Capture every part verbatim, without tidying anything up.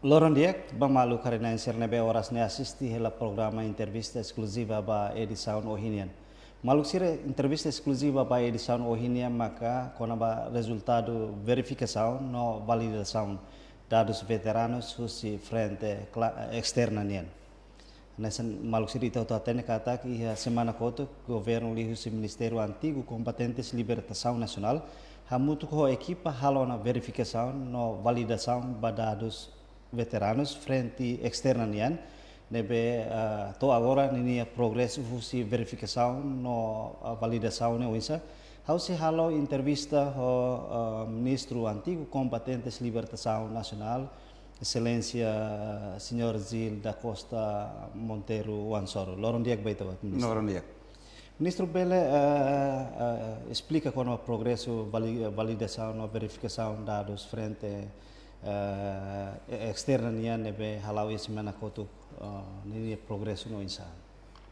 Loron di'ak ba maluk haree-na'in sira ne'ebé oras ne'e asiste hela programa entrevista eskluziva ba edisaun ohin nian. Maluk sira, entrevista eskluziva ba edisaun ohin nian maka kona-ba rezultadu verifikasaun no validasaun dadus veteranus husi frente kla-, esterna nian. Hanesan maluk sira ita hotu hatene katak iha semana kotuk, governu liuhusi Ministériu Antigu Kombatentes Libertasaun Nasionál hamutuk ho ekipa halo ona verifikasaun no validasaun ba dadus veteranus frente esterna nian, ne'ebé, ah, to'o agora ninia progresu husi verifikasaun no, ah, validasaun ne'e oinsá. Ha'u sei halo entrevista ho, ah, Ministru Antigu Kombatentes Libertasaun Nasionál, Exelénsia Señór Gil da Costa Monteiro Wansoru. Loron di'ak ba ita, Ministru. Loron di'ak. Ministru, bele, eh, eh, esplika kona-ba progresu vali-, validasaun no verifikasaun dadus frente, eh, e-, esterna nian ne'ebé hala'o iha semana kotuk, eh, ninia progresu no oinsá?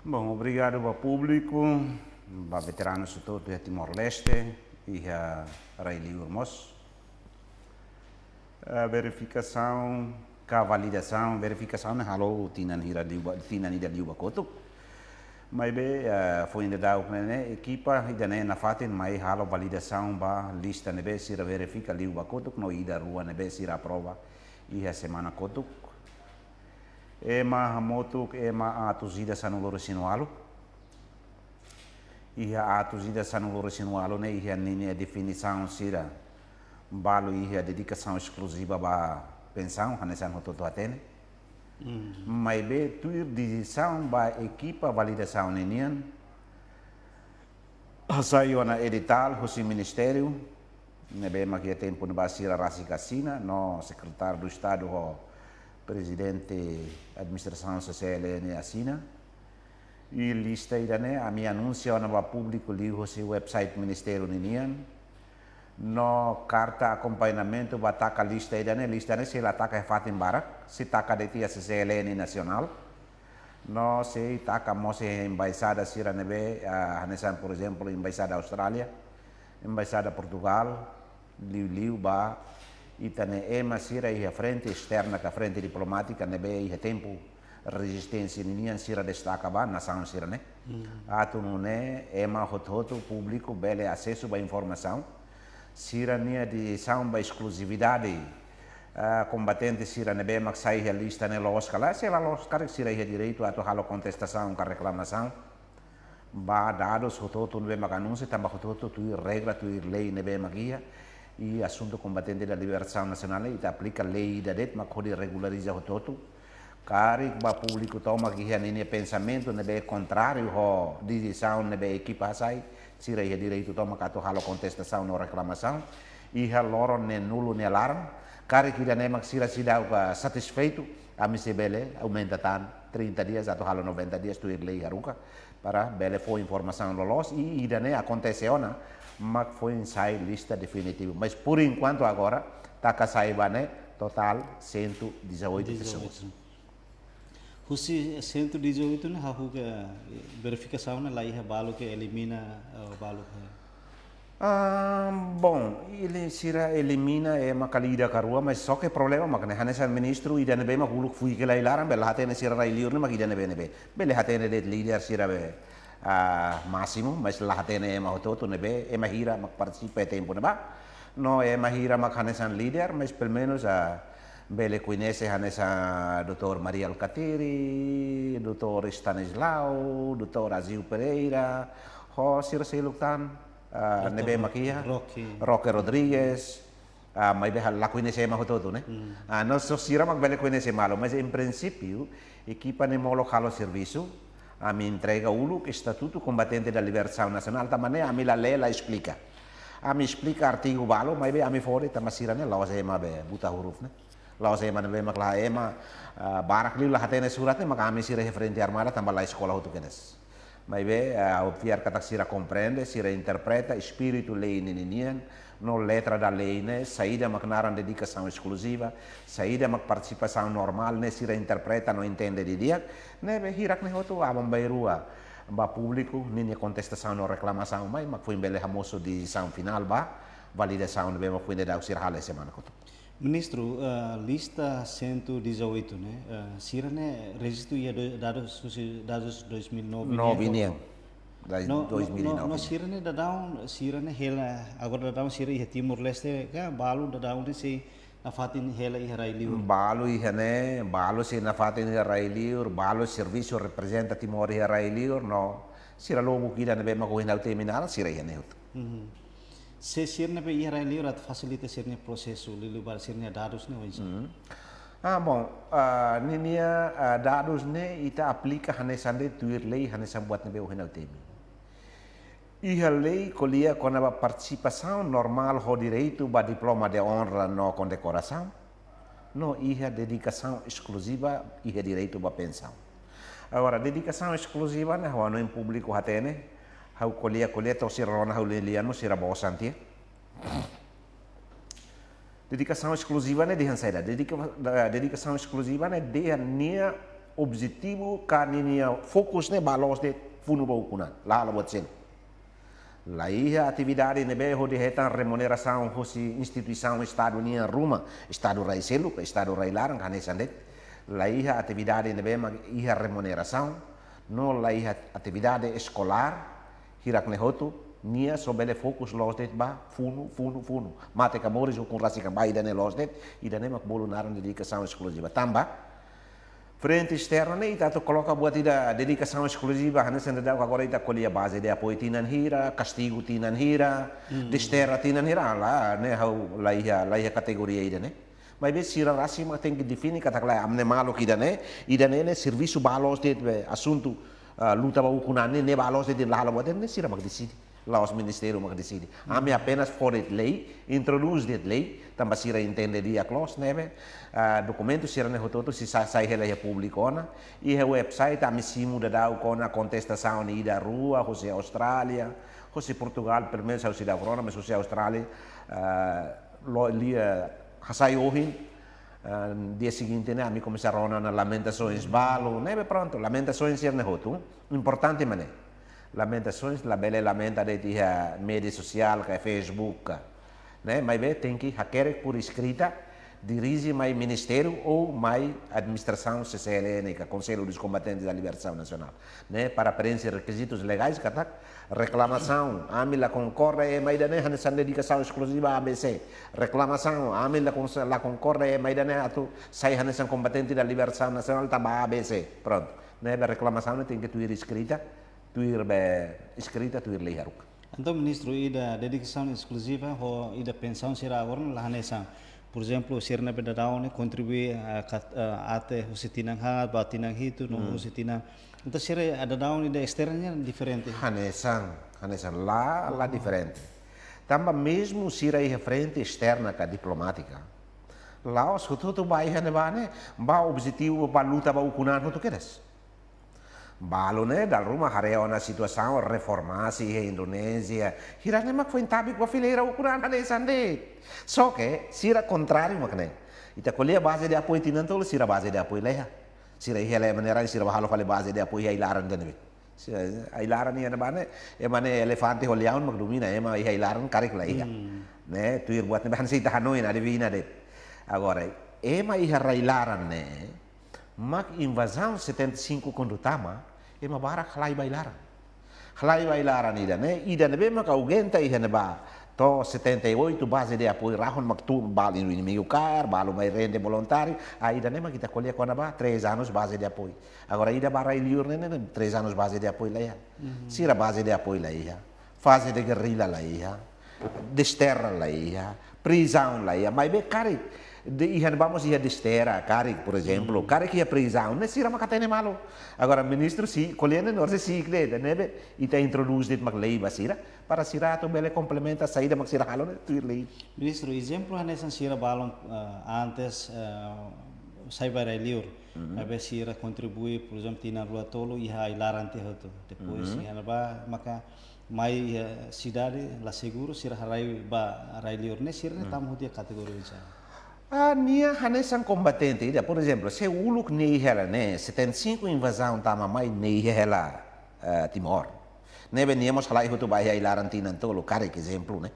Bom, obrigadu ba públiku, ba veteranus hotu-hotu iha Timor-Leste, iha rai-liur mós. Eh, verifikasaun ka validasaun, verifikasaun ne'e halo tinan hira liu ba, tinan ida liu ba kotuk. Maibé, eh, foin daudauk ne'e, ekipa ida-ne'e nafatin mai halo validasaun ba lista ne'ebé sira verifika liu ba kotuk no ida rua ne'ebé sira aprova iha semana kotuk. Ema hamutuk, ema atus ida sanulu-resin-ualu. Iha atus ida sanulu-resin-ualu ne'e iha ninia definisaun sira. Balu iha dedikasaun eskluziva ba pensaun, hanesan hotu-hotu hatene. Hmm. Maibé tuir desizaun ba ekipa validasaun ninian, hasai ona editál husi ministériu, ne'ebé mak iha tempu ne'ebá sira rasik asina, no Sekretáriu Estadu ho Prezidente Administrasaun C C L N asina. I lista ida-ne'e, ami anunsia ona ba públiku liuhusi website ministériu ninian. No karta akompañamentu ba taka lista ida-ne'e, lista ne'e sei la taka iha fatin barak, sei taka de'it iha C C L N nasionál. No sei taka mós iha embaixada sira ne'ebé, ah, hanesan, por ezemplu, Embaixada Austrália, Embaixada Portugal, liuliu ba ita-nia ema sira iha frente esterna ka frente diplomátika ne'ebé iha tempu rezisténsia ninian sira destaka ba nasaun sira-ne'e. Hmm. Atu nune'e ema hotu-hotu públiku bele asesu ba informasaun. Sira-nia desizaun ba eskluzividade, ah, kombatente sira ne'ebé mak sai iha lista ne'e loos ka lae, se la loos karik sira iha direitu atu halo kontestasaun ka reklamasaun ba dadus hotu-hotu ne'ebé mak anunsia, tanba hotu-hotu tuir regra, tuir lei ne'ebé mak iha. I asuntu kombatente da libertasaun nasionál ne'e ita aplika lei ida de'it mak hodi regulariza hotu-hotu. Karik ba públiku tomak iha ninia pensamentu ne'ebé kontráriu ho desizaun ne'ebé ekipa hasai, sira iha direitu tomak atu halo kontestasaun no reklamasaun iha loron neenulu nia laran. Karik ida-ne'e mak sira seidauk satisfeitu, ami sei bele aumenta tan trinta dias atu halo noventa dias tuir lei haruka, para bele fó informasaun loloos i ida-ne'e akontese ona mak foin sai lista definitivu. Mas por enquanto agora taka sai ba ne'e totál cento e dezoito pessoas. Husi cento e dezoito ne'e hahú ke, eh, verifikasaun ne'e la iha balu ke elimina, eh, balu ke? Ah, bom, ele sira elimina ema kala ida ka rua, mas só ke problema mak ne'e hanesan ministru ida ne'ebé mak uluk fuik hela iha laran, bele la hatene sira rai-liur ne'e mak ida ne'ebé ne'ebé. Bele hatene de'it líder sira be, ah, másimu, mas la hatene ema hotu-hotu ne'ebé, ema hira mak partisipa iha tempu ne'ebá. No ema hira mak hanesan líder, mas pelumenus, ah, bele koñese hanesan doutór Mari Alkatiri, doutór Stanislau, doutór Azil Pereira, ho sira seluk tan, ah, Doutór ne'ebé mak iha, Roque. Roque Rodrigues, ah, maibé la koñese ema hotu-hotu, ne'e? Hmm. Ah, no só sira mak bele koñese malu, mas em princípio, ekipa ne'e molok halo servisu, ami entrega uluk Estatutu Kombatente da Libertasaun Nasionál, tanba ne'e ami la lee, la esplika. Ami esplika artigu balu, maibé ami fó de'it tanba sira ne'e la'ós ema be buta huruf ne'e. La'ós ema ne'ebé mak la ema, ah, barak liu la hatene surat ne'e, maka ami sira iha frente armada tanba la eskola hotu kedas. Maibé, ah, ha'u fiar katak sira komprende, sira interpreta espíritu lei ninian, no letra da lei ne'e, saida mak naran dedikasaun eskluziva, saida mak partisipasaun normál ne'e, sira interpreta no entende didi'ak, ne'ebé hirak ne'e hotu aban-bainrua ba públiku ninia kontestasaun no reklamasaun mai, mak foin bele hamosu desizaun finál ba validasaun ne'ebé mak foin daudauk sira halo iha semana kotuk. Ministru, eh, lista cento e dezoito ne'e, eh, sira-ne'e rejistu iha do-, dadus, husi dadus dois mil e nove ne'e, Nove no, nian. Dari no, no, dois mil e nove no, no nian. Sira-ne'e daudaun, sira-ne'e hela, agora daudaun sira iha Timor-Leste, ka balu daudaun ne'e sei nafatin hela iha rai-liur. Balu iha ne'e, balu sei nafatin iha rai-liur, balu servisu reprezenta Timor iha rai-liur, no. Sira lubuk ida ne'ebé mak ohin ha'u temi naran, sira iha ne'e hotu. Mhm. Se sira-ne'ebé iha rai-liur atu fasilita sira-nia prosesu, liuliu ba sira-nia dadus ne'e oinsá? Mhm. Ah, bom, ah, ninia, ah, dadus ne'e ita aplika hanesan de'it tuir lei, hanesan buat ne'ebé ohin ha'u temi. Iha lei ko'alia kona-ba partisipasaun normál ho direitu ba diploma de onra no kondekorasaun, no iha dedikasaun eskluziva iha direitu ba pensaun. Agora, dedikasaun eskluziva ne'e, ha'u hanoin públiku hatene, ha'u ko'alia, ko'alia, to'o sira rona ha'u lian-lian mós sira bosan tiha. Dedikasaun eskluziva ne'e dehan saida? Dedika-, da-, dedikasaun eskluziva ne'e dehan nia objetivu ka ninia fokus ne'e ba loos de'it funu ba ukun-an, la halo buat seluk. La iha atividade ne'ebé hodi hetan remunerasaun husi instituisaun Estadu nian ruma, Estadu rai seluk, Estadu rai laran, hanesan de'it. La iha atividade ne'ebé mak iha remunerasaun, no la iha atividade eskolár, hirak ne'e hotu, nia só bele fokus loos de'it ba funu, funu, funu. Mate ka moris, ukun rasik ka ba, ida-ne'e loos de'it, ida-ne'e mak bolu naran dedikasaun eskluziva. Tanba, frente esterna ne'e ita atu koloka buat ida dedikasaun eskluziva, hanesan daudaun agora ita ko'alia baze de apoiu tinan hira, kastigu tinan hira, desterra tinan hira, la, ne'e ha'u la iha, la iha kategoria ida-ne'e. Maibé sira rasik mak tenke define katak lae, ami-nia maluk ida-ne'e, ida-ne'e ne'e servisu ba loos de'it be asuntu, ah, luta ba ukun-an ne'e, ne'e ba loos de'it la halo buat ne'e sira mak deside. La'ós ministériu mak deside. Ami apenas fó de'it lei, introdús de'it lei, tanba sira entende di'ak loos ne'ebé, ah, dokumentu sira-ne'e hotu-hotu sei sa-, sai hela iha públiku ona, iha website ami simu daudaun kona kontestasaun ida rua, husi Austrália, husi Portugal, pelumenus ha'u seidauk rona, mas husi Austrália, ah, lo-, lia, hasai ohin, ah, dia seguinte ne'e ami komesa rona ona lamentasoens balu, ne'ebé prontu, lamentasoens sira-ne'e hotu, importante mak ne'e. Lamentasoens labele lamenta de'it iha média sosiál ka Facebook ka, ne'e, maibé tenke hakerek por eskrita, dirije mai ministériu ou mai administrasaun C C L N ka Conselho dos Combatentes da Libertação Nacional. Ne'e, para preenxe rekizitus legais, katak reklamasaun, ami la konkorda ema ida-ne'e hanesan dedikasaun eskluziva A B C. Reklamasaun, ami la kon-, la konkorda ema ida-ne'e atu sai hanesan kombatente da libertasaun nasionál tanba A B C. Prontu. Ne'ebé reklamasaun ne'e tenke tuir eskrita, tuir be eskrita, tuir lei haruka. Entaun, ministru, ida dedikasaun eskluziva ho ida pensaun sira agora la hanesan. Por ezemplu, sira ne'ebé daudaun ne'e kontribui, eh, kat-, eh, até husi tinan haat ba tinan hitu, no husi tinan. Entaun, sira daudaun ida esterna diferente. Hanesan, hanesan la, la diferente. Tanba mezmu sira iha frente esterna ka diplomátika, la'ós hotu-hotu ba iha ne'ebá ne'e ba objetivu ba luta ba ukun-an hotu kedas. Balu ne'e dala ruma haree ona situasaun reformasi iha Indonézia. Hirak ne'e mak foin tabik ba fileira ukun-an hanesan de'it. Só ke sira kontráriu mak ne'e. Ita ko'alia baze de apoiu tinan tolu, sira baze de apoiu la iha. Sira iha hela ema nia rai, sira ba halo fali baze de apoiu iha ai-laran ida-ne'ebé. Sira ai-laran iha ne'ebá ne'e, ema ne'e elefante ho leaun mak domina, ema iha ai-laran karik la iha. Ne'e, tuir buat ne'ebé hanesan ita hanoin, adivina de'it. Agora, ema iha rai-laran ne'e, mak invazaun setenta e cinco kuandu tama, ema barak halai ba ai-laran. Halai ba ai-laran ida-ne'e, ida-ne'ebé mak aguenta iha ne'ebá. To'o setenta e oito baze de apoiu rahun mak tun, balu inimigu kaer, balu mai rende voluntáriu, ah, ida-ne'e mak ita ko'alia kona-ba três anos baze de apoiu. Agora ida ba rai-liur ne'e, ne'e, ne'e, três anos baze de apoiu la iha. Sira baze de apoiu la iha. Faze de gerrilla la iha. Desterra la iha. Prizaun la iha. Maibé karik, de iha ne'ebá mós iha desterra, karik, por ezemplu. Karik iha prizaun, ne'e sira mak hatene malu. Agora, ministru sei, ko'alia ne'e, no sei, sei, ne'ebé, ita introdús de'it mak lei ba sira, para sira atu bele komplementa saida mak sira halo ne'e tuir lei. Ministru, ezemplu hanesan sira balun, eh, antes, eh, sai ba rai-liur, maibé sira kontribui, por ezemplu, tinan rua tolu iha ai-laran tiha hotu. Depois iha ne'ebá maka mai, eh, sidade la seguru, sira halai ba rai-liur ne'e, sira ne'e tama hotu iha kategoria oinsá? Ah, nia hanesan kombatente ida, por ezemplu, se uluk nia iha hela ne'e, setenta e cinco invazaun tama mai nia iha hela, eh, Timor. Ne'ebé nia mós halai hotu ba iha ai-laran tinan tolu, karik ezemplu, ne'e.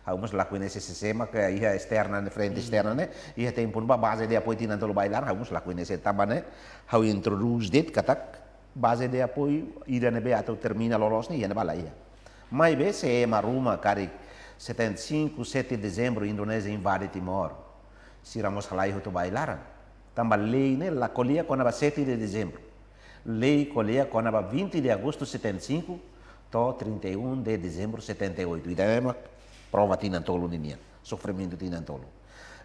Ha'u mós la koñese sé-sé mak iha esterna ne'e, frente esterna ne'e, iha tempu ne'ebá baze de apoiu tinan tolu ba ai-laran, ha'u mós la koñese tanba ne'e, ha'u introdús de'it katak baze de apoiu ida ne'ebé atu termina loloos ne'e, iha ne'ebá la iha. Maibé se ema ruma karik setenta e cinco, sete de dezembro, Indonézia invade Timor, sira mós halai hotu ba ai-laran. Tanba lei ne'e la ko'alia kona-ba sete de dezembro. Lei ko'alia kona-ba vinte de agosto setenta e cinco to'o trinta e um de dezembro setenta e oito. Ida-ne'e mak prova tinan tolu ninian, sofrimentu tinan tolu.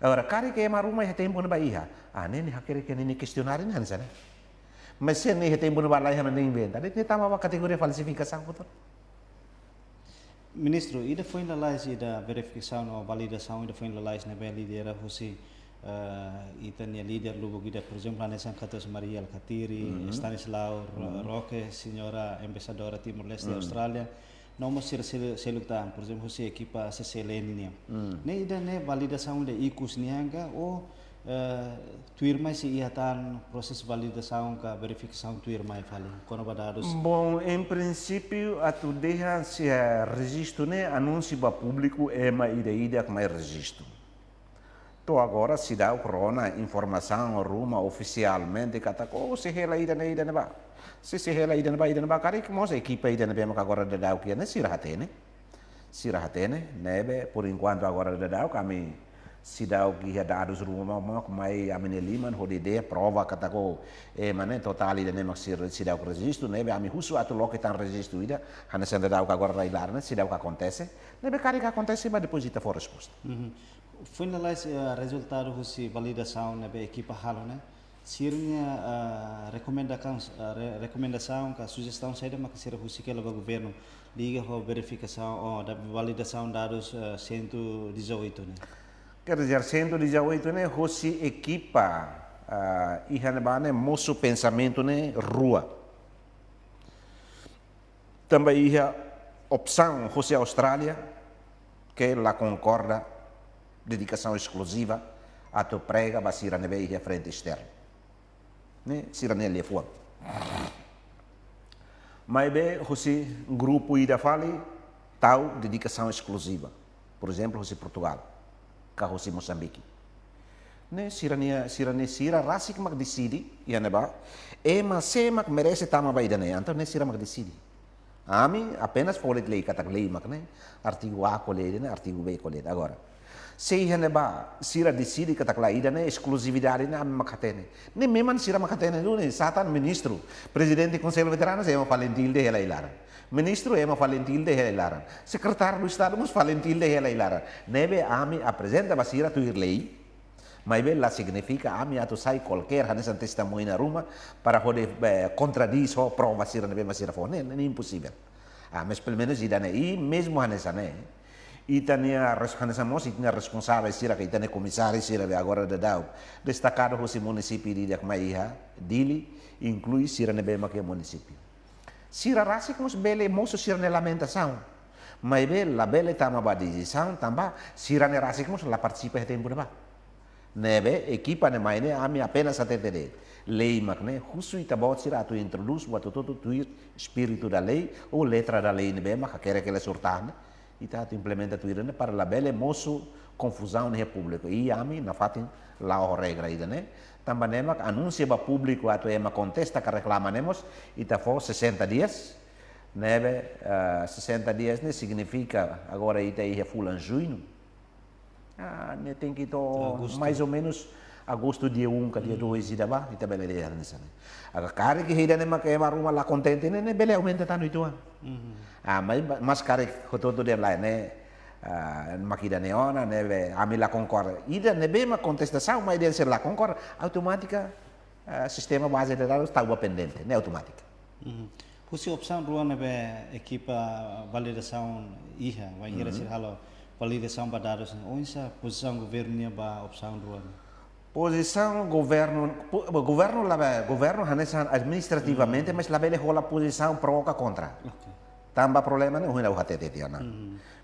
Agora, karik ema ruma iha tempu ne'ebá iha, ah, ne'e nia hakerek, nia nia kestionáriu ne'e hanesan ne'e. Mas se nia iha tempu ne'ebá la iha, nia inventa. Depois nia tama ba kategoria falsifikasaun, betul? Ministru, ida foin lalais ida verifikasaun ou validasaun ida foin lalais ne'ebé lidera husi, eh, ita-nia líder lubuk ida, por ezemplu, hanesan Katuas Mari Alkatiri, Stanislau Ro-, Roque, señora embaixadora Timor-Leste, Austrália, no mós sira selu-, seluk tan, por ezemplu, husi ekipa C C L N nian. Ne'e ida-ne'e validasaun ida ikus nian ka, ou, eh, tuirmai sei iha tan prosesu validasaun ka verifikasaun tuirmai fali kona-ba dadus? Bom, em princípio, atu dehan se rejistu ne'e anúnsiu ba públiku ema ida-idak mai rejistu. To'o agora seidauk rona informasaun ruma ofisialmente katak, oh, sei hela ida-ne'e, ida-ne'ebá. Se sei hela ida-ne'ebá, ida-ne'ebá, karik mós ekipa ida ne'ebé mak agora daudauk iha ne'e sira hatene. Sira hatene, ne'ebé, por enquanto agora daudauk ami seidauk iha dadus ruma mak mai ami-nia liman hodi dehan prova katak, oh, ema ne'e totál ida-ne'e mak sira seidauk rejistu, ne'ebé ami husu atu loke tan rejistu ida, hanesan daudauk agora rai lar ne'e seidauk akontese, ne'ebé karik akontese, mas depois ita fó resposta. Foin lalais, eh, rezultadu husi validasaun ne'ebé ekipa halo ne'e, sira-nia, eh, rekomendasaun, eh, re-, rekomendasaun ka sujestaun saida mak sira husik hela ba governu liga ho verifikasaun ou da-, validasaun dadus, eh, cento e dezoito ne'e? Quer dizer, cento e dezoito ne'e, husi ekipa, ah, iha ne'ebá ne'e mosu pensamentu ne'e rua. Tanba iha opsaun husi Austrália, ke la konkorda dedikasaun eskluziva atu prega ba sira ne'ebé iha frente esterna. Ne'e, sira-nia liafuan. Maibé husi grupu ida fali tau dedikasaun eskluziva. Por ezemplu, husi Portugal, ka husi Mosambike. Ne'e sira-nia, sira-nia, sira rasik mak deside, iha ne'ebá, ema sé mak merese tama ba ida-ne'e, entaun ne'e sira mak deside. Ami apenas fó de'it lei katak lei mak ne'e, artigu A ko'alia ida-ne'e, artigu B ko'alia ida-ne'e. Agora, se iha ne'ebá sira deside katak lae, ida-ne'e eskluzividade ne'e ami mak hatene. Ne'e memang sira mak hatene duni, sá tan ministru, prezidente Konsellu Veteranu, ema FALINTIL de'it hela ai-laran. Ministru, ema FALINTIL de'it hela ai-laran. Sekretáriu Estadu mós FALINTIL de'it hela ai-laran. Ne'ebé ami aprezenta ba sira tuir lei, maibé la signifika ami atu sai kualkér hanesan testemuña ruma para hodi, eh, kontradís ho prova sira ne'ebé mak sira fó. Ne'e, ne'e imposivel. Ah, mas pelumenus ida-ne'e, i mezmu hanesan ne'e, ita-nia res-, hanesan mós ita-nia responsavel sira ka ita-nia komisáriu sira be agora daudaun destakadu husi munisípiu ida-idak mai iha Dili, inklui sira ne'ebé mak iha munisípiu. Sira rasik mós bele mosu sira-nia lamentasaun. Maibé labele tama ba desizaun tanba sira-ne'e rasik mós la partisipa iha tempu ne'ebá. Ne'ebé ekipa ne'e mai ne'e ami apenas hatete de'it. Lei mak ne'e, husu ita-boot sira atu introdús buat hotu-hotu tuir espírito da lei ou letra da lei ne'ebé mak hakerek hela sortan ne'e. Ita atu implementa tuir ne'e para labele mosu konfuzaun iha públiku. I ami nafatin la'o ho regra ida-ne'e. Tanba ne'e mak anúnsia ba públiku atu ema kontesta ka reklama ne'e mós, ita fó sessenta dias. Ne'ebé, ah, sessenta dias ne'e signifika agora ita iha fulan juñu. Ah, ne'e tenke to'o Agostu. Mais ou menus agostu dia um ka dia dois ida-bá, ita bele dehan hanesan ne'e. Agora karik ida-ne'e mak ema ruma la kontente ne'e, ne'e bele aumenta tan uitoan. Ah, mas, mas karik hotu-hotu dehan lae ne'e, ah, mak ida-ne'e ona, ne'ebé ami la konkorda. Ida ne'ebé mak kontestasaun, mas ida se la konkorda, automátika, ah, sistema baze de dadus tau ba pendente, ne'e automátika. Husi opsaun rua ne'ebé ekipa validasaun iha, wainhira sira halo validasaun ba dadus ne'e, oinsá pozisaun governu nian ba opsaun rua ne'e? Pozisaun governu, po-, governu labele, governu hanesan administrativamente, mas labele hola pozisaun pro ka kontra. Oke. Tanba problema ne'e, ohin ha'u hatete tiha ona.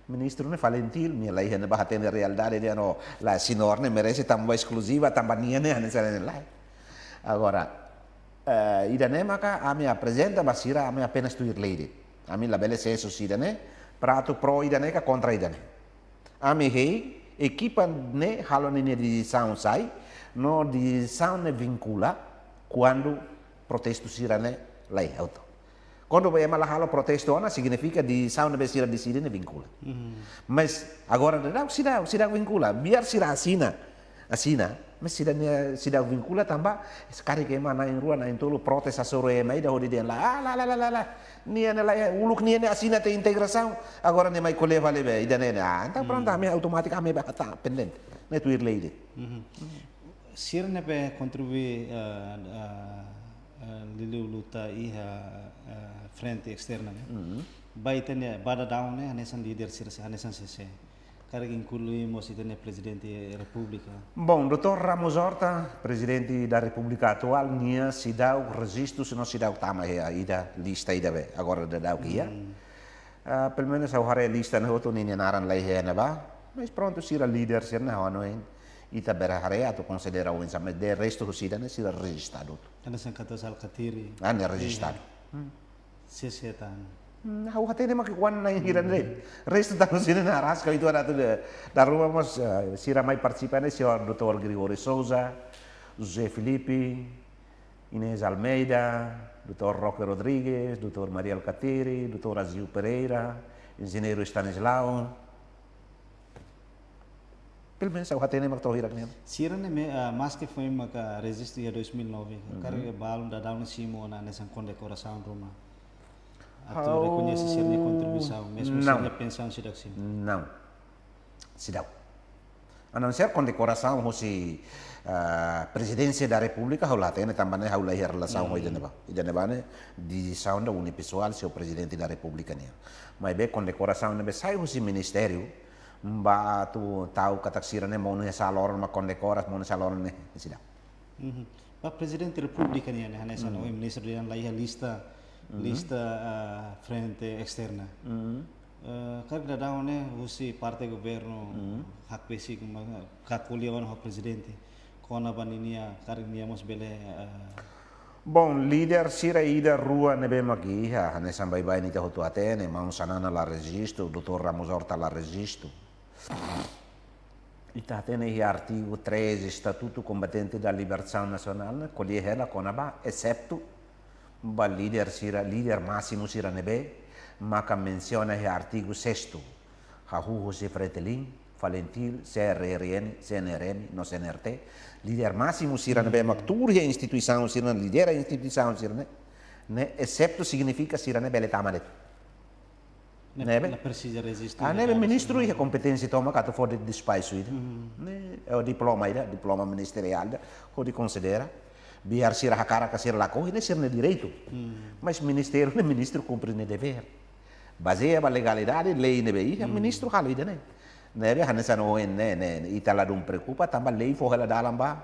Ministru ne'e FALINTIL, nia la iha ne'ebá hatene realidade ida-ne'e, lae, señór ne'e merese tama ba eskluziva, tanba nia ne'e hanesan ne'e lae. Agora, eh, ida-ne'e maka ami aprezenta ba sira, ami apenas tuir lei de'it. Ami labele sesu husi ida-ne'e, para atu pro ida-ne'e ka kontra ida-ne'e. Ami hein, ekipa ne'e halo ninia desizaun sai, no desizaun ne'e vinkula kuandu protestu sira-ne'e laiha hotu. Kuandu ema la halo protestu ona, signifika desizaun ne'ebé sira deside ne'e vinkula. Mas agora daudaun seidauk, seidauk vinkula. Biar sira asina, asina, mas sira-nia, seidauk vinkula tanba, karik ema na'in-rua, na'in-tolu protes hasoru ema ida hodi dehan la, ah, la, la, la, la, la. Nia ne'e la, uluk nia ne'e asina tiha integrasaun, agora nia mai ko'alia fali be, ida-ne'e ne'e. Ah, entaun prontu, ami automátiku, ami be hatán pendente. Ne'e tuir lei de'it. Sira ne'ebé kontribui, eh, eh, eh, liuliu luta iha, eh, frente esterna ne'e. Ba ita-nia, ba daudaun ne'e, hanesan líder sira, hanesan sé-sé. Karik inklui mós ita-nia Prezidente Repúblika. Bom, doutór Ramos Horta, Prezidente da Repúblika atuál, nia seidauk rejistu, se no seidauk tama iha ida lista ida be, agora daudauk iha. Ah, pelumenus ha'u haree lista ne'e hotu ninia naran laiha ne'ebá. Mas prontu, sira líder sira-ne'e ha'u hanoin ita bele haree atu konsidera oinsá, mas de restu husi ida-ne'e sira rejistadu. Hanesan katuas Alkatiri. Ah, ne'e rejistadu. Sé-sé tan. Hmm, ha'u hatene mak kuan na'in hira de'it. Restu tan sira-ne'e araska itu ada tu de. Dala ruma mós, eh, sira mai partisipa ne'e, señór doutór Gregório Sousa, José Filipe, Inês Almeida, doutór Roque Rodrigues, doutór Mari Alkatiri, doutór Azil Pereira, enjeñeiru Estanislao. Pelumenus ha'u hatene mak to'o hirak-ne'e. Sira-ne'e, ah, maski foin maka rejistu iha dois mil e nove, karik balun daudaun ne'e simu ona hanesan kondekorasaun ruma. Atu rekoñese sira-nia kontribuisaun, mezmu sira-nia pensaun seidauk simu. Não. Seidauk. A não ser kondekorasaun husi, ah, Prezidénsia da Repúblika, ha'u la hatene tanba ne'e ha'u laiha relasaun ho ida-ne'ebá. Ida-ne'ebá ne'e desizaun da unipessoal, señór Prezidente da Repúblika nian. Maibé kondekorasaun ne'ebé sai husi ministériu, ba atu tau katak sira-ne'e monu iha sá loron mak kondekora, monu iha sá loron ne'e, seidauk. Ba Prezidente Repúblika nian ne'e, hanesan ohin ministru dehan laiha lista, lista, ah, frente esterna. Eh, karik daudaun ne'e husi parte governu hakbesik mak ko'alia ona ho Prezidente kona-ba ninia, karik nia mós bele, eh, Bom, líder sira ida rua ne'ebé mak iha, hanesan baibain ita hotu hatene, maun Xanana la rejistu, doutór Ramos Horta la rejistu. Ita hatene iha artigu treze Estatuto Combatente da Libertação Nacional ne'e, ko'alia hela kona-ba, exetu ba líder sira, líder másimu sira ne'ebé maka mensiona iha artigu sestu. Hahú husi Fretilin, Falintil, C R R N, C N R M, no C N R T. Líder másimu sira ne'ebé mak tuur iha instituisaun sira, lidera instituisaun sira-ne'e. Ne'e, exetu signifika sira-ne'e bele tama de'it. Ne'ebé? La presiza rejistu. Ah, ne'ebé ministru iha kompeténsia tomak atu fó despaxu ida. Ne'e, eh, diploma ida, diploma ministeriál ida, hodi konsidera. Biar sira hakarak ka sira lakohi, ne'e sira-nia direitu. Mas ministériu ne'e ministru kumpre nia devér. Bazeia ba legalidade, lei ne'ebé iha, ministru halo ida-ne'e. Ne'ebé hanesan ohin ne'e, ne'e, ne'e, ita ladún preokupa, tanba lei fó hela dalan ba,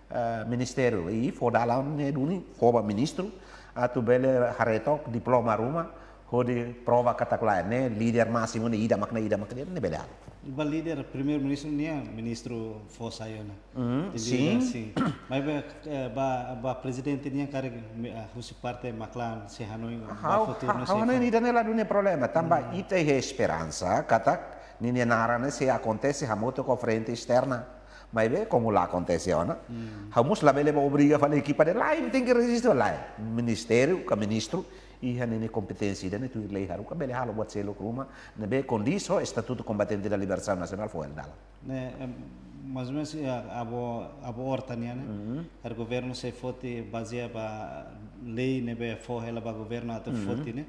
eh, ministériu, i fó dalan ne'e duni, fó ba ministru, atu bele haree took diploma ruma, hodi prova katak lae, ne'e líder másimu ne'e ida mak ne'e, ida mak ne'e, ne'e bele halo. Ba líder, primeiru-ministru nian, ministru fó sai ona. Sin. Maibé, eh, ba, ba prezidente nian karik, eh, husi parte Maklan, se hanoin, ba futuru ne'e, ha'u hanoin ida-ne'e ladún nia problema. Tanba ita iha esperansa, katak ninia naran ne'e sei akontese hamutuk ho frente esterna. Maibé, komu la akontese ona, ha'u mós labele ba obriga fali ekipa dehan lae, imi tenke rejistu, lae. Ministériu, ka ministru, iha ninia kompeténsia ida-ne'e tuir lei haruka bele halo buat seluk ruma ne'ebé kondiz ho Estatuto Combatente da Libertação Nacional fó hela dalan. Ne'e, em, mais ou menos, eh, Ramos Horta nian ne'e, karik governu sei foti bazeia ba lei ne'ebé fó hela ba governu atu foti ne'e,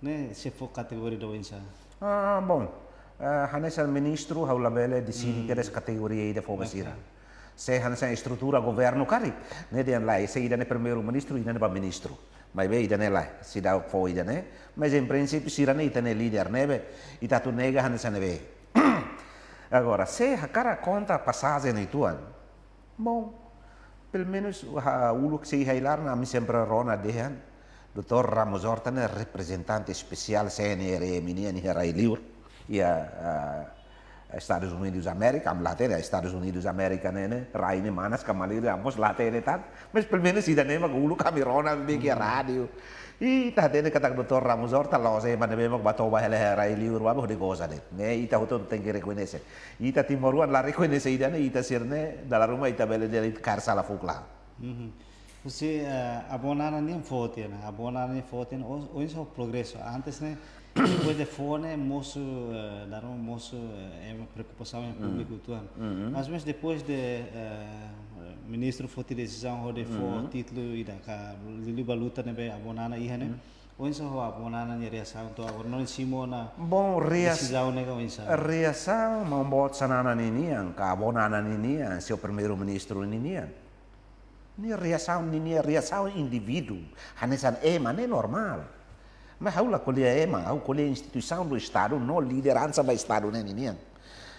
ne'e sei fó kategoria ida oinsá? Ah, bom. Eh, hanesan ministru, ha'u labele deside kedas kategoria ida fó ba sira. Se hanesan estrutura governu karik, ne'e dehan lae, se ida-ne'e primeiru-ministru, ida-ne'e ba ministru. Maibé ida-ne'e lae, seidauk fó ida-ne'e. Mas em princípio sira-ne'e ita-nia líder ne'ebé, ita atu nega hanesan ne'ebé. Agora, se hakarak konta pasajen uitoan, bom, pelumenus, ah, uluk sei hailar ne'e ami sempre rona dehan, doutór Ramos Horta ne'e reprezentante espesiál C N R M nian iha rai-liur, iha, ah, Estadus Unidus Amérika, ami la hatene, Estadus Unidus Amérika ne'e, ne'e, rai ne'e manas ka malirin, ami mós la hatene tan, mas pelumenus ida-ne'e mak uluk ami rona, ami bele iha rádiu, Ita hatene katak doutór Ramos Horta la'ós ema ne'ebé mak bá toba hela iha rai-liur bá hodi goza de'it. Ne'e ita hotu tenke rekoñese. Ita timoroan la rekoñese ida-ne'e, ita sira-ne'e dala ruma ita bele dehan kaer sala fuuk lae. Mhm. Husi, eh, avó Nana nian fó tiha ona, avó Nana nian fó tiha ona, o, oinsá progresu. Antes ne'e, depois de fó ne'e, mosu, eh, dala ruma mosu, eh, ema preokupasaun iha públiku uitoan. Mhm. Mas, mas depois de, eh, ministru foti desizaun hodi fó títulu ida ka liuliu ba luta ne'ebé avó Nana iha ne'e, oinsá ho avó Nana nia reasaun to'o agora, no simu ona Bom, reas-, desizaun ne'e ka oinsá? Reasaun, maun boot Xanana ninian, ka avó Nana ninian, señór primeiru-ministru ninian. Nia reasaun, nia reasaun indivíduu, hanesan ema ne'e normál. Mas ha'u la ko'alia ema, ha'u ko'alia instituisaun do Estadu, no lideransa ba Estadu ne'e ninian.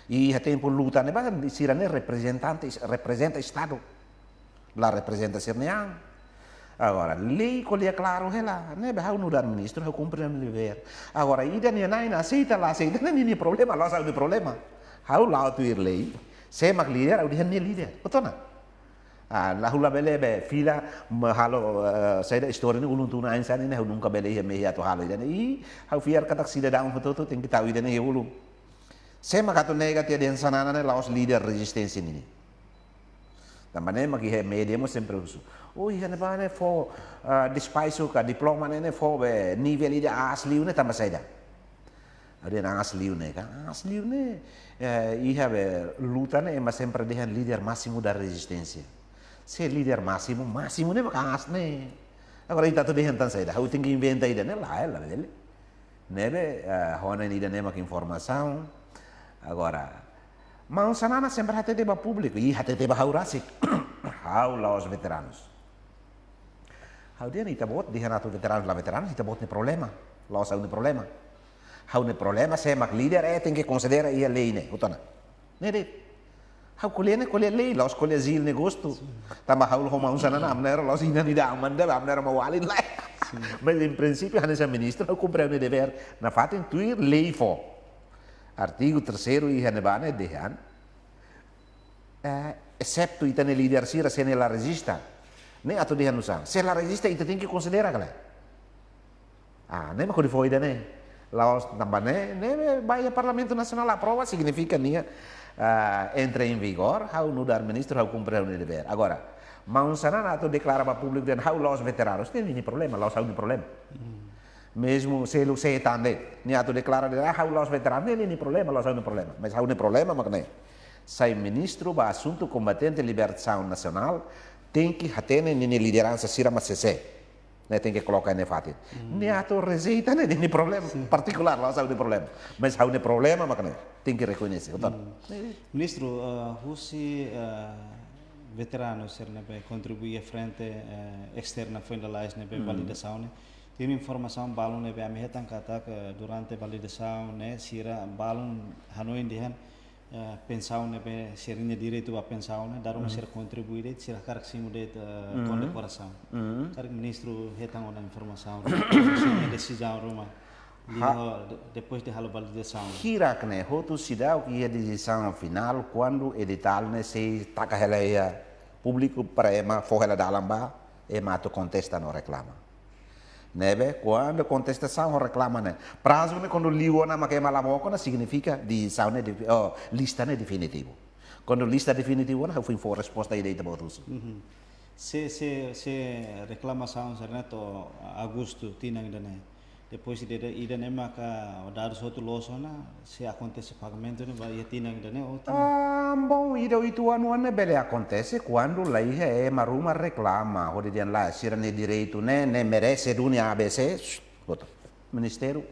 I iha tempu luta ne'ebá, sira-ne'e reprezentante, reprezenta Estadu. La reprezenta sira-nia an. Agora, lei ko'alia klaru hela, ne'ebé ha'u nu'udar ministru, ha'u kumpre ha'u-nia devér. Agora, ida-ne'e nia na'in aseita, la aseita, ne'e nia problema, la'ós ha'u-nia problema. Ha'u la'o tuir lei, sé mak líder, ha'u dehan nia líder. Hotu ona. Ah, la hula bele be fila, ma halo, eh, saida istória ne'e ulun tun ain sa ne'e, ha'u nunka bele iha mehi atu halo ida-ne'e. I ha'u fiar katak sidadaun hotu-hotu tenke tau ida-ne'e iha ulun. Sé mak atu nega tiha dehan Xanana ne'e la'ós líder rezisténsia ninian. Tanba ne'e mak iha média mós sempre husu. Oh, iha ne'ebá ne'e fó, ah, despaxu ka diploma ne'e, ne'e fó be nivel ida aas liu ne'e tanba saida? Ha'u dehan aas liu ne'e ka, aas liu ne'e, eh, iha be luta ne'e ema sempre dehan líder másimu da rezisténsia. Se líder másimu, másimu ne'e mak aas ne'e. Agora ita atu dehan tan saida? Ha'u tenke inventa ida-ne'e, lae, la bele. Ne'ebé, eh, ha'u-nia ida-ne'e mak informasaun. Agora, maun Xanana sempre hatete ba públiku, i hatete ba ha'u rasik. Ha'u la'ós veteranus. Ha'u dehan ita-boot dehan atu veteranus, la veteranus, ita-boot nia problema. La'ós ha'u-nia problema. Ha'u-nia problema, sé mak líder, eh, tenke konsidera iha lei ne'e, hotu ona. Ne'e de'it. Ha'u ko'alia ne'e ko'alia lei, la'ós ko'alia zil ne'e gostu. Tanba ha'u ho maun Xanana, ami na'in-rua la'ós inan ida aman de'it, ami na'in-rua maun-alin lae. Mas em princípio, hanesan ministru, ha'u kumpre ha'u-nia devér nafatin tuir lei fó. Artigu terseiru iha ne'ebá ne'e dehan, eh, exetu ita-nia líder sira, se nia la rejista. Ne'e atu dehan oinsá? Se la rejista, ita tenke konsidera ka lae? Ah, ne'e mak hodi fó ida-ne'e. La'ós tanba ne'e, ne'e bá iha Parlamentu Nasionál aprova, signifika nia, ah, entra em vigor, ha'u nu'udar ministru, ha'u kumpre ha'u-nia devér. Agora, maun Xanana atu deklara ba públiku dehan ha'u la'ós veteranus, ne'e nia problema, la'ós ha'u-nia problema. Mezmu selu se tande, nia atu deklara dehan, ah, ha'u la'ós veteranus, ne'e nia problema, la'ós ha'u-nia problema. Mas ha'u-nia problema mak ne'e. Sai ministru ba asuntu kombatente libertasaun nasionál, tenke hatene ninia lideransa sira mak sé-sé. Ne'e tenke koloka iha ne'e fatin. Nia atu rejeita ne'e nia problema partikulár, la'ós ha'u-nia problema. Mas ha'u-nia problema mak ne'e, tenke rekoñese, hotu ona. Ministru, eh, husi, eh, veteranu sira ne'ebé kontribui iha frente, eh, esterna foin lalais ne'ebé validasaun ne'e, tenke informasaun balun ne'ebé ami hetan katak durante validasaun ne'e sira balun hanoin dehan, eh, pensaun ne'ebé sira-nia direitu ba pensaun ne'e, dala ruma sira kontribui de'it, sira hakarak simu de'it, eh, kondekorasaun. Karik ministru hetan ona informasaun, sira-nia desizaun ruma, liuliu de-, depois de halo validasaun. Hirak ne'e, hotu seidauk iha desizaun finál, kuandu editál ne'e sei taka hela iha públiku para ema fó hela dalan ba, ema atu kontesta no reklama. Ne'ebé, kuandu kontestasaun ho reklama ne'e, prazu ne'e kuandu liu ona mak ema la mokon ona, signifika desizaun ne'e defi-, oh, lista ne'e definitivu. Kuandu lista definitivu ona, ha'u foin fó resposta ida ita-boot husu. Se, se, se reklamasaun sira-ne'e to'o agostu tinan ida-ne'e. Depois de, de, ida-ne'e maka dadus hotu loos ona, se akontese pagamentu ne'e ba iha tinan ida-ne'e ou tinan? Ah, bom, ida oito anos ne'e bele akontese kuandu la iha ema ruma reklama, hodi dehan lae, sira-nia direitu ne'e, ne'e merese duni A B C, hotu. Ministériu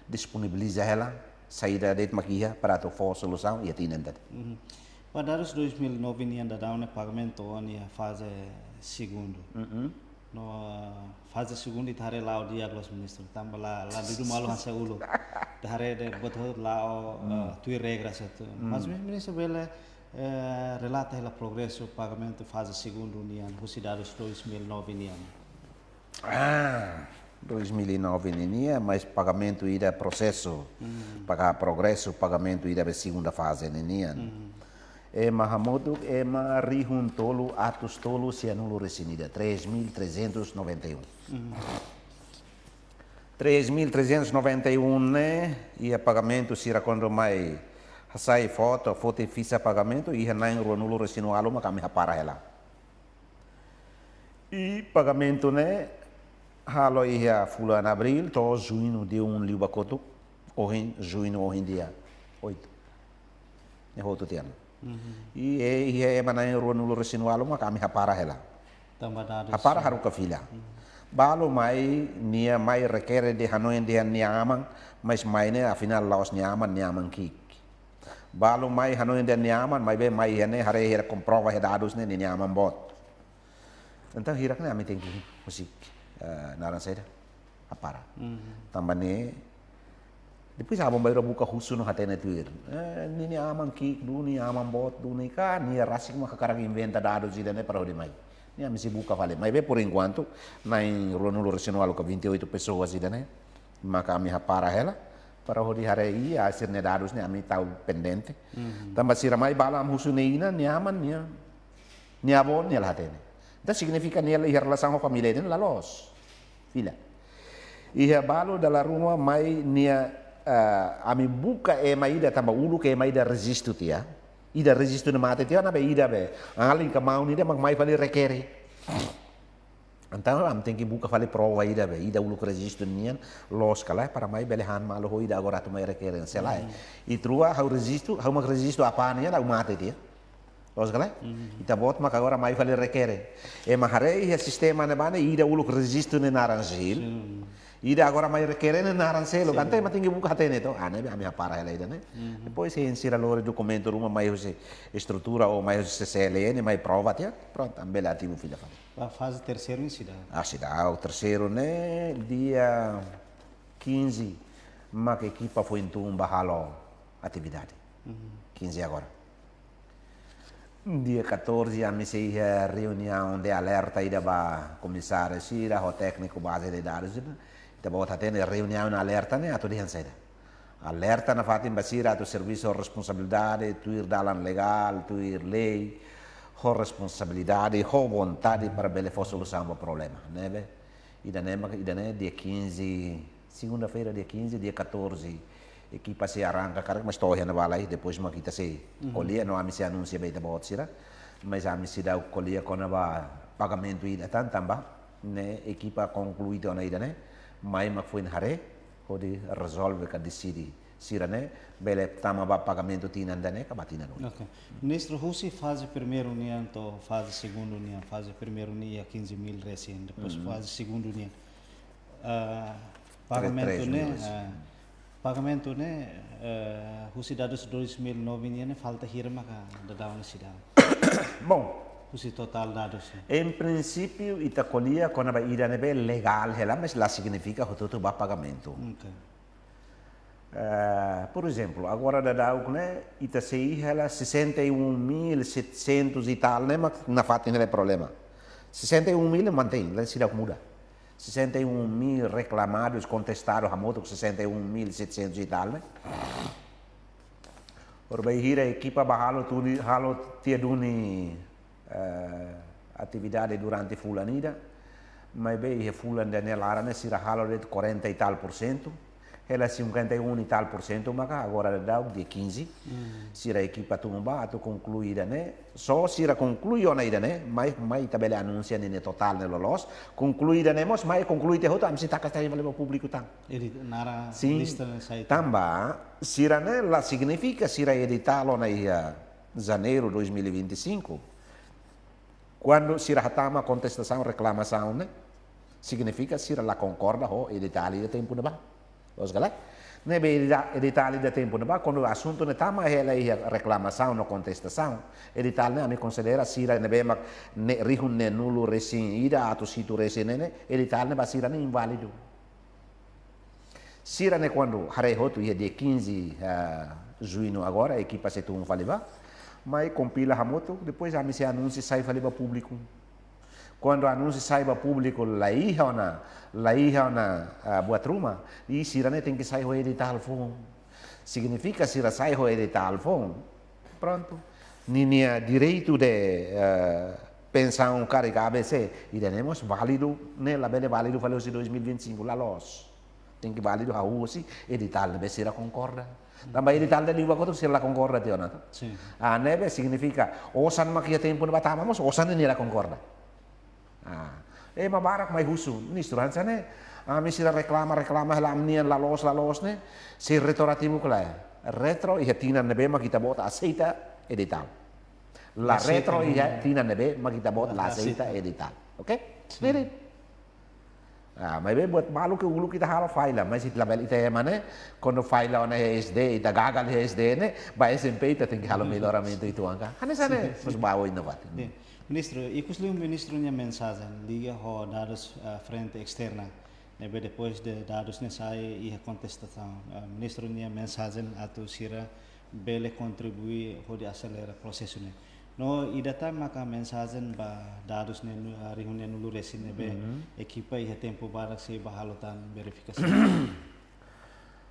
disponibiliza hela, saida de'it mak iha para atu fó solusaun iha tinan ida-ne'e. Ba dadus dois mil e nove nian daudaun ne'e pagamentu ona iha faze segundu. No, ah, faze segundu ita haree la'o di'ak loos, ministru. Tanba la, la dudu malu hanesan uluk. Ita haree de'it buat hotu la'o, ah, tuir regra sira. Mas mezmu ministru bele, eh, relata hela progresu pagamentu faze segundu nian, husi dadus dois mil e nove nian? Ah, dois mil e nove ninian, mas pagamentu ida prosesu. Paga progresu, pagamentu ida be segunda faze ninian. Ema hamutuk, ema rihun tolu atus tolu sianulu resin ida, três mil trezentos noventa e um. Três mil trezentos e noventa e um ne'e, iha pagamentu sira kuandu mai hasai foto, foti fixa pagamentu, iha na'in ruanulu-resin-ualu mak ami hapara hela. I pagamentu ne'e halo iha fulan Abríl to'o Juñu, dia um liu ba kotuk, ohin Juñu, ohin dia oito. Ne'e hotu tiha ona. Mhm. I e, iha ema na'in ruanulu-resin-ualu mak ami hapara hela. Tanba dadus. Hapara haruka fila. Mhm. Balu mai, nia mai rekere dehan hanoin dehan nia aman, mas mai ne'e afinál la'ós nia aman, nia aman ki'ik. Balu mai hanoin dehan nia aman, maibé mai iha ne'e haree, haree komprova iha dadus ne'e nia aman boot. Entaun hirak ne'e ami tenke husik, eh, naran saida, hapara. Mhm. Tanba ne'e, depois aban-bainrua buka husu no hatene tuir. Eh, nia, nia aman ki'ik duni, nia aman boot duni ka, nia rasik mak hakarak inventa dadus ida-ne'e para hodi mai. Ne'e ami sei buka fali. Maibé por enkuantu, na'in ruanulu-resin-ualu ka vinte e oito pessoas ida-ne'e maka ami hapara hela, para hodi haree iha sira-nia dadus ne'e ami tau pendente. Mhm. Tanba sira mai balu ami husu nia inan, nia aman, nia, nia avó, nia la hatene. Entaun signifika nia la iha relasaun ho família ida-ne'e la loos. Fila. Iha balu dala ruma mai nia, eh, ami buka ema ida tanba uluk ema ida rejistu tiha. Ida rejistu ne'e mate tiha, ne'ebé ida be alin ka maun ida mak mai fali rekere. Entaun, ami tenke buka fali prova ida be, ida uluk rejistu nian, loos ka lae, para mai bele han malu ho ida agora atu mai rekere, se lae. Mhm. I rua, ha'u rejistu, ha'u mak rejistu apá nian, ha'u mate tiha. Loos ka lae? Mhm. Ita-boot mak agora mai fali rekere. Ema haree iha sistema ne'ebá ne'e, ida uluk rejistu ne'e naran Gil. Sin. Ida agora mai rekere ne'e naran seluk. Sin. Entaun ema tenke buka hatene to. Ah, ne'ebé ami hapara hela ida-ne'e. Mhm. Depois, hein, sira lori dokumentu ruma mai husi estrutura ou mai husi C C L N, mai prova tiha. Prontu, ami bele ativu fila fali. Ba faze terseiru ne'e seidauk? Ah, seidauk. Terseiru ne'e dia quinze, mak ekipa foin tun ba halo atividade. Mhm. Quinze agora. Dia catorze, ami sei iha reuniaun de alerta ida ba komisáriu sira, ho tékniku baze de dadus sira. Ita-boot hatene reuniaun alerta ne'e atu dehan saida. Alerta nafatin ba sira atu servisu ho responsabilidade, tuir dalan legál, tuir lei, ho responsabilidade, ho vontade para bele fó solusaun ba problema, ne'ebé? Ida-ne'e mak, ida-ne'e dia quinze, segunda-feira dia quinze, dia catorze, ekipa sei arranka karik, mas to'o iha ne'ebá lai, depois mak ita sei, mhm, ko'alia, no ami sei anunsia ba ita-boot sira, mas ami seidauk ko'alia kona-ba pagamentu ida tan, tanba ne'e ekipa konklui tiha ona ida-ne'e, mai mak foin haree, hodi rezolve ka deside sira-ne'e bele tama ba pagamentu tinan ida-ne'e ka ba tinan oin. Ok. Ministru, husi faze primeiru nian to'o faze segundu nian, faze primeiru nian iha quinze mil resin, depois, mhm, faze segundu nian. Ah, pagamentu ne'e, três mil resin, ah, pagamentu ne'e, eh, husi dadus dois mil e nove nian ne'e falta hira maka daudaun ne'e seidauk? Bom, husi totál dadus ne'e. Em princípio, ita ko'alia kona-ba ida ne'ebé legál hela, mas la signifika hotu-hotu ba pagamentu. Ok. Eh, por exemplo, agora daudauk ne'e, ita sei iha hela sessenta e um mil e setecentos e tal, ne'e mak nafatin hela problema. Sessenta e um mil mantein, la seidauk muda. Sessenta e um mil reklamados, kontestadu hamutuk sessenta e um mil e setecentos e tal, ne'e. Orbei hira ekipa ba halo tuni, halo tiha duni, eh, atividade durante fulan ida, maibé iha fulan ida-ne'e laran ne'e sira halo de'it quarenta e tal por cento, hela cinquenta e um e tal por cento, maka agora daudauk dia quinze, hmm, sira ekipa tun ba atu konklui ida-ne'e, só sira konklui ona ida-ne'e, mai, mai ita bele anunsia ninia totál ne'e loloos, konklui ida-ne'e mós, mai konklui tiha hotu, ami sei taka sai fali ba públiku tan. Edit, naran, sin, lista ne'e sai tan. Tanba, sira-ne'e la signifika sira editál ona iha Janeiru dois mil e vinte e cinco, kuandu sira hatama kontestasaun, reklamasaun ne'e, signifika sira la konkorda ho editál ida tempu ne'ebá. Loos ka lae? Ne'ebé edita-, editál ida tempu ne'ebá, kuandu asuntu ne'e tama hela iha reklamasaun no kontestasaun, editál ne'e ami konsidera sira ne'ebé mak ne'e rihun neenulu resin ida atus hitu resin ne'e, editál ne'e ba sira ne'e inválidu. Sira-ne'e kuandu haree hotu iha dia quinze, ah, Juñu agora, ekipa sei tun fali ba, mai kompila hamutuk, depois ami sei anunsia sai fali ba públiku. Kuandu anunsia sai ba públiku, la iha ona, la iha ona, ah, buat ruma, i sira-ne'e tenke sai ho editál foun. Signifika sira sai ho editál foun, prontu. Ninia direitu de, eh, pensaun karik A B C, ida-ne'e mós válidu, ne'e labele válidu fali husi dois mil e vinte e cinco, la loos. Tenke válidu hahú husi editál ne'ebé sira konkorda. Tanba editál ida liubá kotuk sira la konkorda tiha ona. Sin. Ah, ne'ebé signifika osan mak iha tempu ne'ebá tama mós osan ne'e nia la konkorda. Ah, ema barak mai husu, ministru, hanesan ne'e, ami sira reklama, reklama hela ami-nian la loos, la loos ne'e, sei retroativu ka lae. Retro iha tinan ne'ebé mak ita-boot aseita editál. La retro iha tinan ne'ebé mak ita-boot la aseita editál. Oke? Sin. Ne'e de'it. Ah, maibé buat malu ke uluk ita halo falla, mas ita labele ita ema ne'e, kuandu falla ona iha SD, ita gagal iha SD ne'e, ba SMP ita tenke halo melloramentu uitoan ka. Hanesan ne'e, mós ba oin novati. Sin. Ministru, ikus liu ministru nia mensajen liga ho dadus, ah, frente esterna. Ne'ebé depois de dadus ne'e sai iha kontestasaun, ah, ministru nia mensajen atu sira bele kontribui hodi aselera prosesu ne'e. No ida tan maka mensajen ba dadus ne'e nu-, ah, rihun ne'e nulu resin ne'ebé ekipa iha tempu badak sei ba halo tan verifikasaun.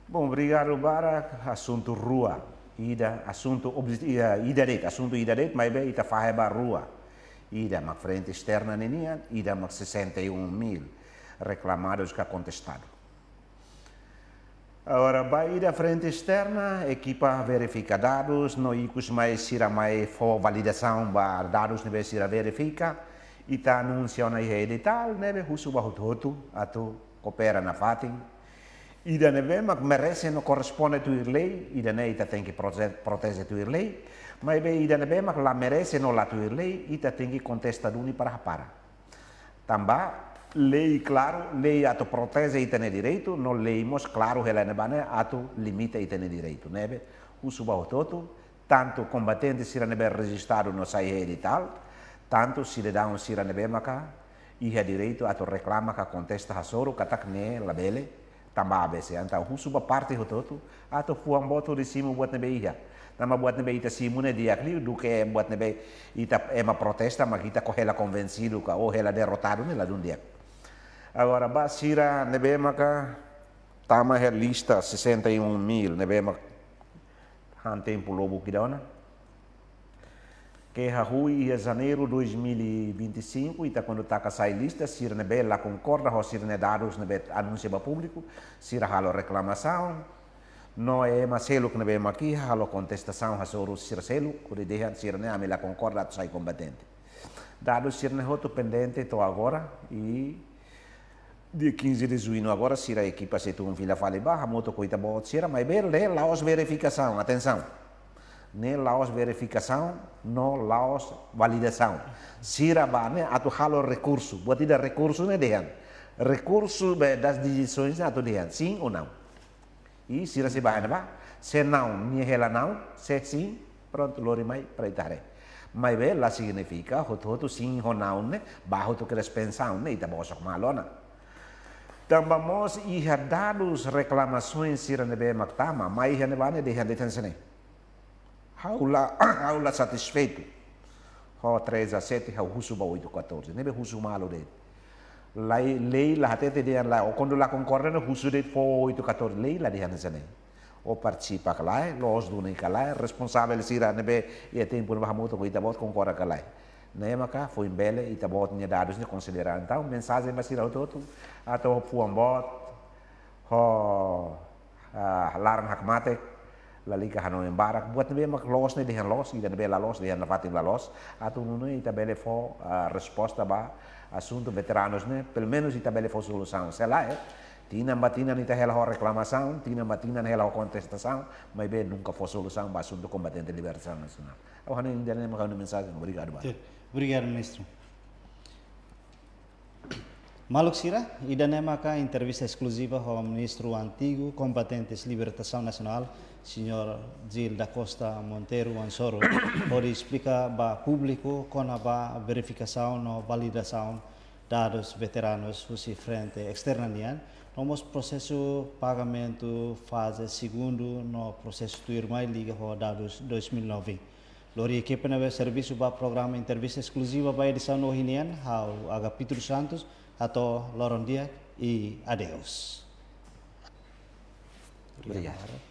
Bom, obrigadu barak, asuntu rua. Ida, asuntu obje-, ida, ida de'it, asuntu ida de'it, maibé ita fahe ba rua. Ida mak frente esterna ninian, ida mak sessenta e um mil reklamadus ka kontestadu. Agora, ba ida frente esterna, ekipa verifika dadus, no ikus mai sira mai fó validasaun ba dadus ne'ebé sira verifika, ita anunsia ona iha editál, ne'ebé husu ba hotu-hotu, atu koopera nafatin. Ida ne'ebé mak merese no korresponde tuir lei, ida-ne'e ita tenke prote-, proteje tuir lei, maibé ida ne'ebé mak la merese no la tuir lei, ita tenke kontesta duni para hapara. Tanba lei klaru, lei atu proteje ita-nia direitu, no lei mós klaru hela ne'ebá ne'e atu limita ita-nia direitu. Ne'ebé husu ba hotu-hotu, tantu kombatente sira ne'ebé rejistadu no sai iha editál, tantu sidadaun sira ne'ebé maka iha direitu atu reklama ka kontesta hasoru katak ne'e labele, tanba A B C. Entaun husu ba parte hotu-hotu atu fuan boot hodi simu buat ne'ebé iha. Tanba buat ne'ebé ita simu ne'e di'ak liu duké buat ne'ebé ita ema protesta mak ita hela konvensidu ka ou hela derrotadu ne'e ladún di'ak. Agora ba sira ne'ebé maka tama iha lista sessenta e um mil ne'ebé mak han tempu lobuk ida ona. Ke hahú iha Janeiru dois mil e vinte e cinco, ita kuandu taka sai lista, sira ne'ebé la konkorda ho sira-nia dadus ne'ebé anunsia ba públiku, sira halo reklamasaun, no ema seluk ne'ebé mak iha halo kontestasaun hasoru sira seluk, hodi dehan sira-ne'e ami la konkorda atu sai kombatente. Dadus sira-ne'e hotu pendente to'o agora, i dia quinze de junho agora, sira ekipa sei tun fila fali ba, hamutuk ho ita-boot sira, maibé ne'e la'ós verifikasaun, atensaun. Ne'e la'ós verifikasaun, no la'ós validasaun. Sira ba ne'e atu halo rekursu, buat ida rekursu ne'e dehan. Rekursu be das decisões ne'e atu dehan, sim ou não. I sira sei ba ne'ebá, se não, nia hela não, se sim, prontu, lori mai para ita haree. Maibé la signifika hotu-hotu sim ho não ne'e ba hotu kedas pensaun ne'e ita bosok malu ona. Tanba mós iha dadus reklamasoens sira ne'ebé mak tama, mai iha ne'ebá ne'e dehan de'it hanesan ne'e. Ha'u la, ha'u la satisfeitu ho três a sete, ha'u husu ba oito catorze. Ne'ebé husu malu de'it. Lei, lei la hatete dehan la, ou kuandu la konkorda ne'e husu de'it fó oito catorze. Lei la dehan hanesan ne'e. Ou partisipa ka lae, loos duni ka lae, responsavel sira ne'ebé iha tempu ne'ebá hamutuk ho ita-boot konkorda ka lae. Ne'e maka foin bele ita-boot nia dadus ne'e konsidera. Entaun mensajen ba sira hotu-hotu atu fuan boot, ho, ah, laran hakmatek, lalika hanoin barak, buat ne'ebé mak loos ne'e dehan loos, ida ne'ebé la loos dehan nafatin la loos, atu nune'e ita bele fó, ah, resposta ba asuntu veteranus ne'e, pelumenus ita bele fó solusaun. Se lae, tinan ba tinan ita hela ho reklamasaun, tinan ba tinan hela ho kontestasaun, maibé nunka fó solusaun ba asuntu kombatente libertasaun nasionál. Ha'u hanoin ida-ne'e mak ha'u-nia mensajen, obrigadu barak. Sin, obrigadu, ministru. Maluk sira, ida-ne'e maka entrevista eskluziva ho Ministru Antigu Kombatentes Libertasaun Nasionál, Señór Gil da Costa Monteiro Ansoro, hodi esplika ba públiku kona-ba verifikasaun no validasaun dadus veteranus husi Frente Esterna nian, no mós prosesu pagamentu faze segundu no prosesu tuirmai liga ho dadus dois mil e nove. Lori ekipa ne'ebé servisu ba programa entrevista eskluziva ba edisaun ohin nian, ha'u Agapito dos Santos, hato'o loron di'ak i adeus. Obrigadu.